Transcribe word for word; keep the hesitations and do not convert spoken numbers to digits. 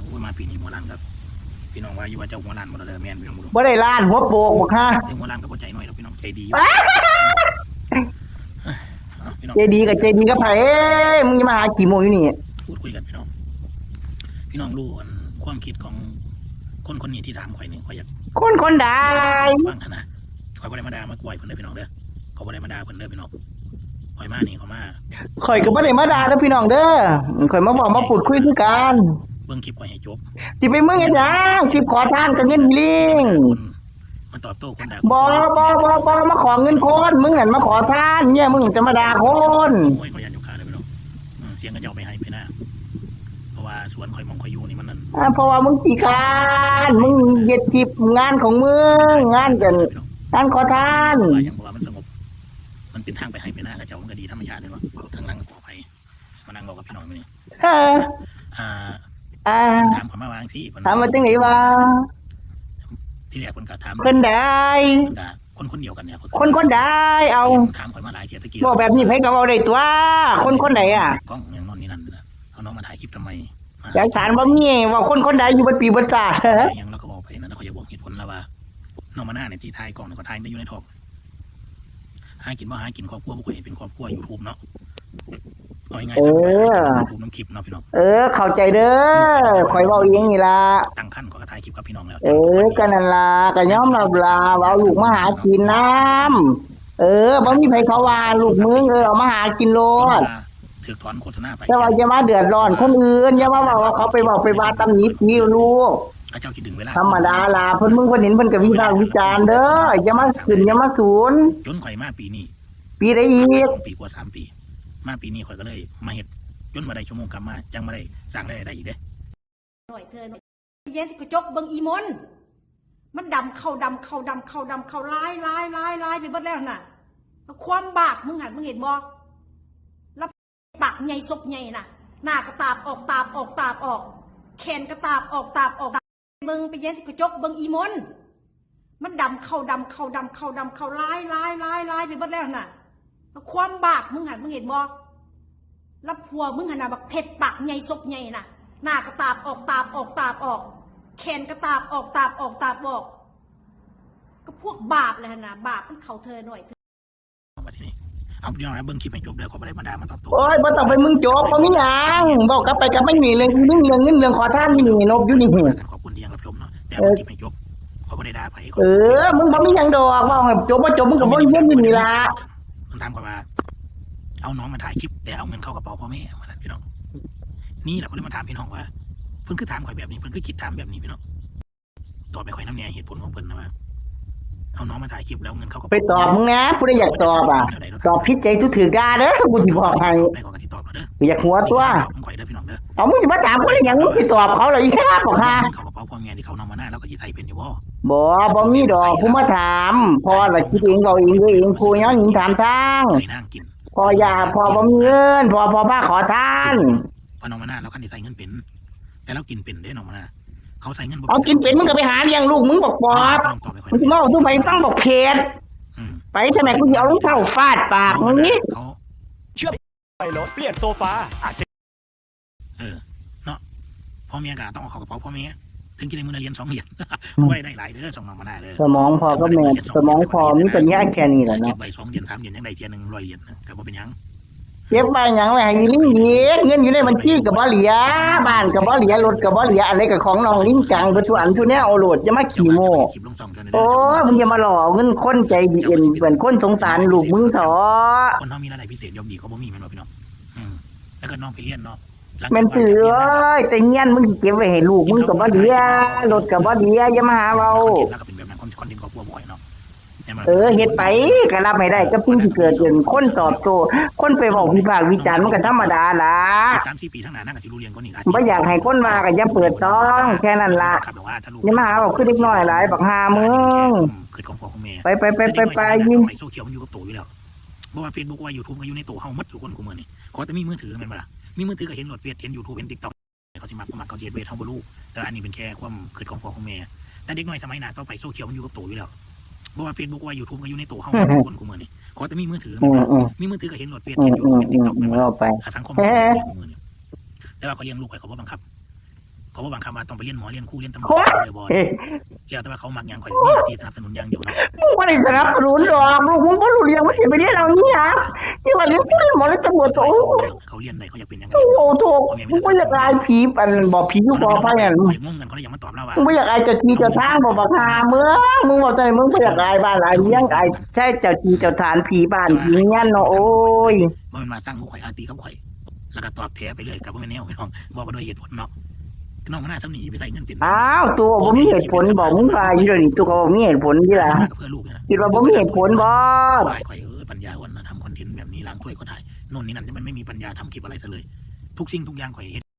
โอ้ย มาปีนี้หัวล้านครับ พี่น้องว่าอยู่ว่าเจ้าหัวล้านบ่เด้อ แม่นพี่น้องบ่ บ่ได้ล้านหัวโปกบ่คะ เจ้าหัวล้านก็บ่ใจน้อยดอกพี่น้อง ใจดีอยู่ เอ้าพี่น้อง ใจดีกับใจดีกับไผเอ้ย มึงจะมาหากี่โมงอยู่นี่ พูดคุยกันพี่น้อง พี่น้องรู้อันความคิดของคนคนนี้ที่ถามข่อยนี่ ข่อยอยาก คนคนใด ฟังหั้นนะ ข่อยบ่ได้มาด่ามากวยเพิ่นเด้อพี่น้องเด้อ ข่อยบ่ได้มาด่าเพิ่นเด้อพี่น้อง ข่อยมานี่ข่อยมา ข่อยก็บ่ได้มาด่าเด้อพี่น้องเด้อ ข่อยมาบอกมาพูดคุยคือกัน เบิ่งคลิปข่อยให้จบ สิไปมึงเฮ็ดหยัง คลิปขอทานกับเงินลิง มาตอบโต้คนด่า บ่บ่บ่บ่มาขอเงินคน มึงนั่นมาขอทาน เนี่ยมึงจะมาด่าคน โอ้ยข่อยย่านอยู่ขาเด้อพี่น้อง อืม เสียงเขาเจ้าไปให้ไปหน้า เพราะว่าสวนข่อยหม่องข่อยอยู่นี่มันนั่น อ่า เพราะว่ามึงขี้คร้าน มึงเฮ็ดคลิปงานของมึง งานกัน งานขอทาน ว่าหยังเพราะว่ามันสงบ มันเป็นทางไปให้ไปหน้าเขาเจ้ามันก็ดีธรรมชาติเลยว่าทางหลังก็ปลอดภัย มานั่งเว้ากับพี่น้องอยู่นี่ เออ อ่า อ่า ถามข่อยมาว่าจังซี่เพิ่น ถามว่าจังได๋วะ ที่แรกเพิ่นก็ถาม เพิ่นใด เพิ่นก็คนคนเดียวกันเนี่ย คนคนใดเอา ถามข่อยมาหลายเทื่อตะกี้ บอกแบบนี้ไผก็เว้าได้ตัว คนคนใดอ่ะ กล้องยังนอนนี่นั่นนะ เอาน้องมาถ่ายคลิปทำไม หลักฐานบ่มีว่าคนคนใดอยู่เบิดปีเบิดชาติ ยังเราก็บอกไปนะ แล้วเขาจะบอกเหตุผลแล้วว่า น้องมาหน้าเนี่ยที่ถ่ายกล้องเนี่ยเขาถ่ายไม่อยู่ในท้อง หากินบ่หากิน ครอบครัวบ่ค่อยเป็นครอบครัว YouTube เนาะ เอาง่ายๆ เออ YouTube น้ำคลิปเนาะพี่น้อง เออ เข้าใจเด้อ ข่อยเว้าเองนี่ล่ะ ตั้งครรภ์ก็ถ่ายคลิปกับพี่น้องแล้ว เออ ก็นั่นล่ะ ก็ยอมรับล่ะ ว่าเอาลูกมาหากินนำ เออ บ่มีไผเขาว่าลูกมึง เออ เอามาหากินโลด ถือถอนโฆษณาไป แต่ว่าอย่ามาเดือดร้อนคนอื่น อย่ามาเว้าว่าเขาไปเว้าไปว่าตำหนิพี่ลูก เขาเจ้าคิดถึงเวลา ธรรมดาล่ะ เพิ่นมึงเพิ่นเห็นเพิ่นก็วิพากษ์วิจารณ์เด้อ อย่ามาขึ้น อย่ามาสูน จนข่อยมาปีนี้ ปีใดอีก สองปีกว่าสามปี มาปีนี้ข่อยก็เลยมาเฮ็ด จนมาได้ชั่วโมงกลับมา จังมาได้สร้างรายได้อีกเด้ หน่อยเธอหน่อย เย็นกระจกเบิ่งอีมน มันดำเข้าดำเข้าดำเข้าดำเข้าลายลายลายลายไปเบิดแล้วน่ะ ความบาปมึงหันมึงเห็นบ่ แล้วปากใหญ่ศพใหญ่น่ะ หน้ากระตาบออกตาบออกตาบออก แขนกระตาบออกตาบออก เบิ่งไปเย็นกระจกเบิ่งอีมน มันดำเข้าดำเข้าดำเข้าดำเข้าลายลายลายลายไปเบิดแล้วน่ะ ความบาปมึงหันมึงเห็นบ่ แล้วผัวมึงหันน่ะบักเผ็ดปากใหญ่ศพใหญ่น่ะ หน้ากระตาบออกตาบออกตาบออก แขนกระตาบออกตาบออกตาบออก ก็พวกบาปเลยหันน่ะ บาปมันเข้าเธอหน่อยเธอ มาที่นี่ เอาพี่น้องนะ เบิ่งคลิปให้จบเด้อ ขอบ่ได้มาด่ามาตอบโต้ โอ้ย บ่ต้องไปมึงจบ บ่มีหยัง เว้ากลับไปกลับมาอยู่นี่ เรื่องมึงเรื่องเงินเรื่องขอทานอยู่นี่ นบอยู่นี่ ขอบคุณที่ยังรับชมเนาะ แต่เบิ่งคลิปให้จบ ขอบ่ได้ด่าไผ เออ มึงบ่มีหยังดอก เว้าให้จบบ่จบ มึงก็บ่เงินอยู่นี่ล่ะ มันถามข่อยว่า เอาน้องมาถ่ายคลิป แต่เอาเงินเข้ากระเป๋าพ่อแม่ว่าซั่นพี่น้อง นี่แหละก็เลยมาถามพี่น้องว่า เพิ่นคือถามข่อยแบบนี้ เพิ่นคือคิดถามแบบนี้พี่น้อง ตอบให้ข่อยนำแหน่ เหตุผลของเพิ่นนะว่า เอาน้องมาถ่ายคลิปแล้วเงินเข้ากระ ไป เป๋า ตอบมึงนะ ผู้ใดอยากตอบอ่ะ ตอบผิดใจสู้ถือด่าเด้อ กูสิบอกให้ ได้ก็สิตอบเอาเด้อ กูอยากหัวตัว ของข่อยเด้อพี่น้องเด้อ เอามึงสิมาถามกูได้หยัง มึงสิตอบเขาเหรอ อีห่าบอกฮะ เข้ากระเป๋าพ่อแม่ที่เขาน้องมาหน้าแล้วก็สิใส่เป็นอยู่บ่ บ่ บ่มีดอก ผู้มาถาม พ่อละคิดเอง เอาเอง ด้วยเอง ผู้ยังหญิงถามทาง ไอ้นางกิน พ่ออยาก พ่อบ่มีเงิน พ่อ พ่อพาขอทาน พอน้องมาหน้าแล้วคันสิใส่เงินเป็น แต่เรากินเป็นเด้น้องมาหน้า เขาใส่เงินบ่ เอากินเป็น มึงก็ไปหาเลี้ยงลูก มึงบอกปอบ น้องตอบให้ข่อย มึงสิมาเอาทุกไปฟังบอกเพจ อืม ไปทางไหนกูสิเอารองเท้าฟาดปากมึงนี่ เขา ไปรถเปลี่ยนโซฟา อาจจะ เออ เนาะ พ่อแม่ก็ต้องเอาเข้ากระเป๋าพ่อแม่ ถึงจะได้มื้อละเหรียญสองเหรียญ อืม บ่ได้ได้หลายเด้อสองน้องมาหน้าเด้อ สมองพ่อกับแม่ สมองพ่อมีปัญญาแค่นี้แหละ เก็ เนาะ บไว้สองเหรียญสามเหรียญยังได้เที่ยหนึ่งร้อยเหรียญนะก็บ่เป็นหยัง เก็บไว้หยังไว้ให้อีลิงอีก เงินอยู่ในบัญชีก็บ่เหลือ บ้านก็บ่เหลือ รถก็บ่เหลือ อันใดก็ของน้องลิงกังเบิดทุกอันทุกแนว เอาโลด อย่ามาขี้โม้ คลิปลงช่องเจ้าหน้า โอ้ย มึงอย่ามาหลอกเอาเงินคนใจดีเอ็น เป็นคนสงสารลูกมึงเถาะ คนเฮามีรายได้พิเศษย่อมดีกว่าบ่มีแม่นบ่พี่น้อง อืม แล้วก็น้องไปเรียนเนาะ หลังจาก แม่นตื้อเอ้ย แต่เงินมึงสิเก็บไว้ให้ลูกมึงก็บ่เหลือ รถก็บ่เหลือ อย่ามาหาเว้า แล้วก็เป็นแบบนั้นคอนเทนต์ครอบครัวบ่อยเนาะ เออ เฮ็ดไป ก็รับให้ได้กับสิ่งที่เกิดขึ้น คนตอบโต้ คนไปเว้าวิพากษ์วิจารณ์มันก็ธรรมดาล่ะ สามสี่ปีข้างหน้านั่นก็สิรู้เรื่องกว่านี้ บ่อยากให้คนว่าก็อย่าเปิดต้อง แค่นั้นล่ะ ครับแต่ว่าถ้าลูก อย่ามาหาเว้าคือเด็กน้อยหลาย บักห่ามึง คือของพ่อของแม่ ไปไปไปไปไป ไปโซเชียลมันอยู่กับโตอยู่แล้ว บ่ว่า Facebook ว่า YouTube ก็อยู่ในโตเฮาหมดทุกคนคุมื้อนี้ ขอแต่มีมือถือแม่นบ่ล่ะ มีมือถือก็เห็นโลดเฟซ เห็น YouTube เห็น TikTok เขาสิมักบ่มักเขาสิเฮ็ดเวทเฮาบ่รู้ แต่อันนี้เป็นแค่ความคิดของพ่อของแม่ แต่เด็กน้อยสมัยหน้าต่อไปโซเชียลมันอยู่กับโตอยู่แล้ว บ่ว่า Facebook ว่า YouTube ก็อยู่ในโตเฮาหมดทุกคนคุมื้อนี้ ขอแต่มีมือถือแม่นบ่ล่ะ อืม มีมือถือก็เห็นโลดเฟซ อื เห็ ม น YouTube เห็น TikTok อืม แม่นบ่ล่ะ เอาไป หาทางคอม เออ คุมื้อนี้ แต่ว่าเขาเลี้ยงลูกไปเขาบ่บังคับ ขอ โอ้ บางคำว่าต้องไปเรียนหมอเรียนครูเรียนตำรวจ โอ้ย เรียนบอล เอ้ย แล้วแต่ว่าเขามักหยัง ข่อยมีหน้าที่สนับสนุนอย่างเดียวเนาะ มึงบ่ได้สนับสนุนดอก ลูกมึงบ่รู้เรื่อง มึงสิไปเรียนเอาเนี่ย ที่ว่าเรียนครูเรียนหมอเรียนตำรวจ โอ้ เขาเรียนได้ เขาอยากเป็นหยัง โอ้โห โธ่ มึงบ่อยากอายผี อันบ่ ผีอยู่บ่ พะนั่น ข่อยงงกัน เขาเลยอยากมาตอบเราว่า มึงบ่อยากอายเจ้าที่เจ้าทางบ่ บักห่า มึง มึงเว้าจั่งใด มึงบ่อยากอายบ้านอายเมือง อายแท้เจ้าที่เจ้าทาง ผีบ้านผีเมืองเนาะ โอ้ย บ่แม่นว่าตั้งหมู่ข่อย อาตีกับข่อย แล้วก็ตอบแถไปเรื่อย ก็บ่แม่นแนว พี่น้อง บอกกันด้วยเหตุผลเนาะ น้องมาหน้าซ้ำนี่ไปใส่เงินเป็น อ้าว ตัวบ่มีเหตุผลบ่ มึงว่าอยู่เดี๋ยวนี้ ตัวก็บ่มีเหตุผลอยู่ล่ะ เพื่อลูกนี่นะ คิดว่าบ่มีเหตุผลบ่ ข่อย เออ ปัญญาอ่อนนะ ทำคอนเทนต์แบบนี้ ล้างถ้วยก็ได้ โน่นนี่นั่น มันไม่มีปัญญาทำคลิปอะไรซะเลย ทุกสิ่งทุกอย่างข่อยเฮ็ด